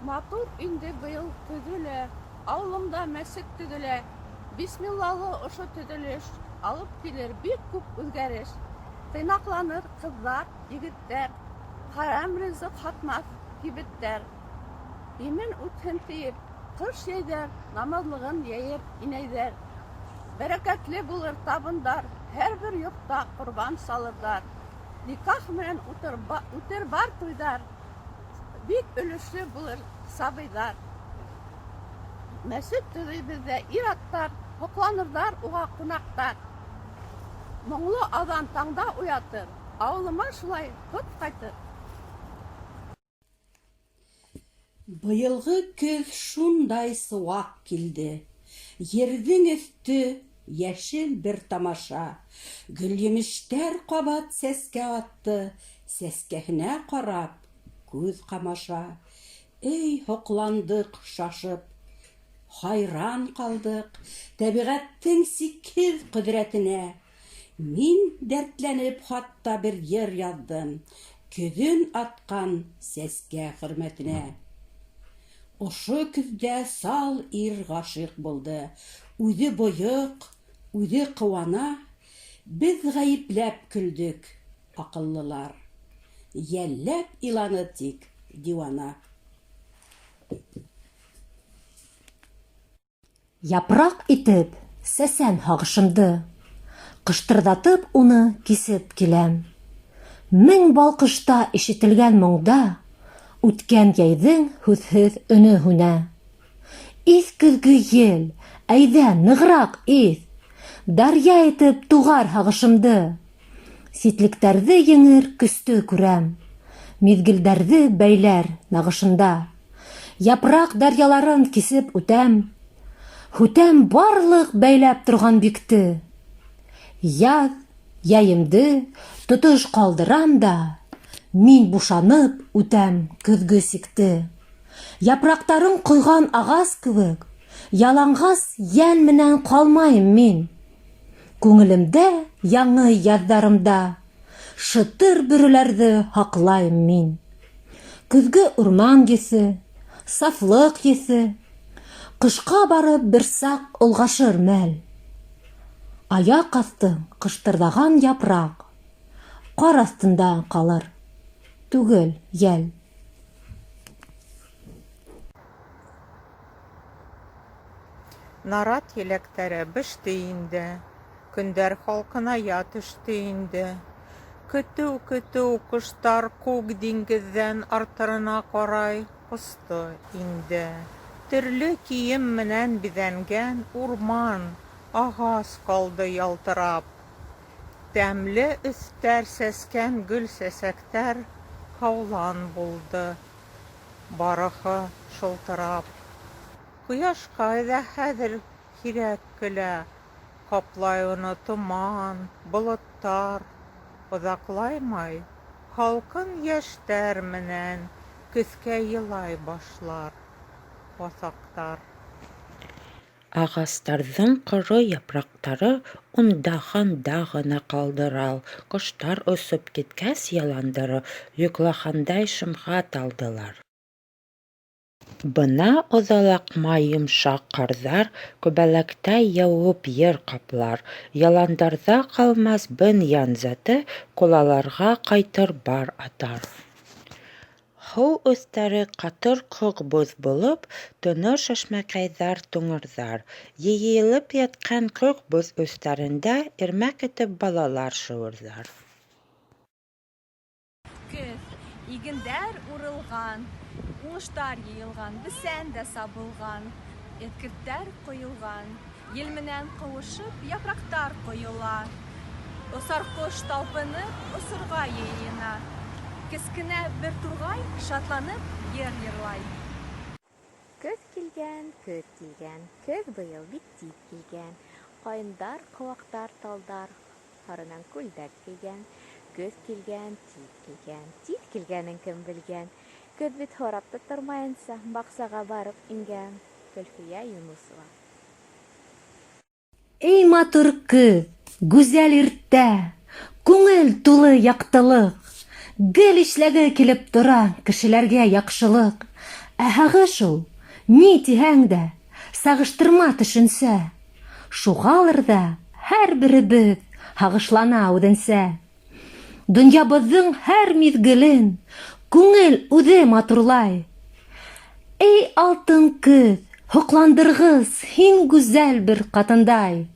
Матур инде быйыл көҙө лә, Ауылымда мәсет төҙөлә. Бисмиллалы ошо төҙөлөш Алып килер бик күп үҙгәреш. Тыйнаҡланыр ҡыҙҙар, егеттәр, Хәрәм ризыҡ һатмаҫ кибеттәр. Имен үтһен тиеп, ҡыш йәйҙәр, Намаҙлығын йәйер инәйҙәр. Бәрәкәтле булыр табындар, Һәр бер йортта ҡорбан салырҙар. Никах менән үтер бар туйҙар, Бик өлөшлө булыр сабыйҙар. Мәсет төҙөй беҙҙә ир-аттар, Һоҡланырҙар уға ҡунаҡтар. Моңло аҙан таңда уятыр, Ауылыма шулай ҡот ҡайтыр. Быйылғы көҙ шундай сыуаҡ килде, Ерҙең өҫтө йәшел бер тамаша. Гөлйемештәр ҡабат сәскә атты, Сәскәһенә ҡарап күҙ ҡамаша. Эй, һоҡландыҡ шашып, хайран ҡалдыҡ Тәбиғәттең сикһеҙ ҡөҙрәтенә. Мин дәртләнеп хатта бер йыр яҙҙым, Көҙөн атҡан сәскә хөрмәтенә. Ошо көҙҙә сал ир ғашиҡ булды, Үҙе бойоҡ, үҙе ҡыуана. Беҙ ғәйепләп көлдөк, аҡыллылар. Йәлләп иланы тик диуана. Япраҡ итеп сәсәм һағышымды, Ҡыштырҙатып уны кисеп киләм. Мең балҡышта ишетелгән моңда Үткән йәйҙең һүҙһеҙ өнө һүнә. Иҫ, көҙгө ел, әйҙә, нығыраҡ иҫ, Даръя итеп туғар һағышымды. Ситлектәрҙе еңер көстө күрәм, Миҙгелдәрҙе бәйләр нағышында. Япраҡ даръяларын кисеп үтәм, Һүтәм барлыҡ бәйләп торған бикте. Яҙ, йәйемде тотош ҡалдырам да, Мин бушанып үтәм көҙгө сикте. Япраҡтарын ҡойған ағас кеүек, Яланғас йән менән ҡалмайым мин. Күңелемдә яңы яҙҙарымда Шытыр бөрөләрҙе һаҡлайым мин. Көҙгө урман еҫе, сафлыҡ еҫе, Ҡышҡа барып бер саҡ олғашыр мәл. Аяҡ аҫты ҡыштырҙаған япраҡ Ҡар аҫтында ҡалыр, түгел йәл. Нарат еләктәре беште инде, Көндәр һалҡыная төштө инде. Көтөү-көтөү ҡоштар күк диңгеҙҙән Арттарына ҡарай осто инде. Төрлө кейем менән биҙәнгән Урман, ағас ҡалды ялтырап. Тәмле өҫтәр сәскән гөл-сәсәктәр Һаулан булды барыһы шылтырап. Ҡояшҡай ҙа хәҙер һирәк көлә, Ҡаплай уны томан, болоттар. Оҙаҡламай һалҡын йәштәр менән Көҫкә илай башлар баҫаҡтар. Ағастарҙың ҡоро япраҡтары Унда-һанда ғына ҡалдырал, Ҡоштар осоп киткәс, яландары Йоҡлағандай шымға талдылар. Бына оҙаҡламай йомшаҡ ҡарҙар Күбәләктәй яуып ер ҡаплар, Яландарҙа ҡалмаҫ бер йән заты, Ҡолаларға ҡайтыр бар аттар. Һыу өҫтәре ҡатыр ҡыҡ боҙ булып, Тонор шәшмәкәйҙәр туңырҙар. Йәйелеп ятҡан ҡыҡ боҙ өҫтәрендә Ирмәк итеп балалар шыуырҙар. Көҙ. Игендәр урылған, уңыштар йыйылған, бесән дә сабылған, эҫкерттәр ҡойолған. Ел менән ҡыуышып, япраҡтар ҡойола. Осар ҡош талпынып, осорға йыйына. Кескенә бер турғай шатланып йыр йырлай. Көҙ килгән, көҙ килгән, Көҙ быйыл бик тиҙ килгән. Ҡайындар, ҡыуаҡтар, талдар Һарынан күлдәк кейгән. Көҙ килгән, тиҙ килгән, Тиҙ килгәнен кем белгән? Көҙ бит һорап та тормайынса Баҡсаға барып ингән. Гөлфиә Юнысова. Эй матур көҙ, гүзәл иртә, Күңел тулы яҡтылыҡ. Гел эшләге килеп тора Кешеләргә яҡшылыҡ. Ә һағыш ул, ни тиһәң дә, сағыштырма төшөнсә. Шуғалыр ҙа һәр беребеҙ һағышлана үҙенсә. Донъябыҙҙың һәр миҙгелен күңел үҙе матурлай. Эй, алтын көҙ, һоҡландырғыс һин гүзәл бер ҡатындай.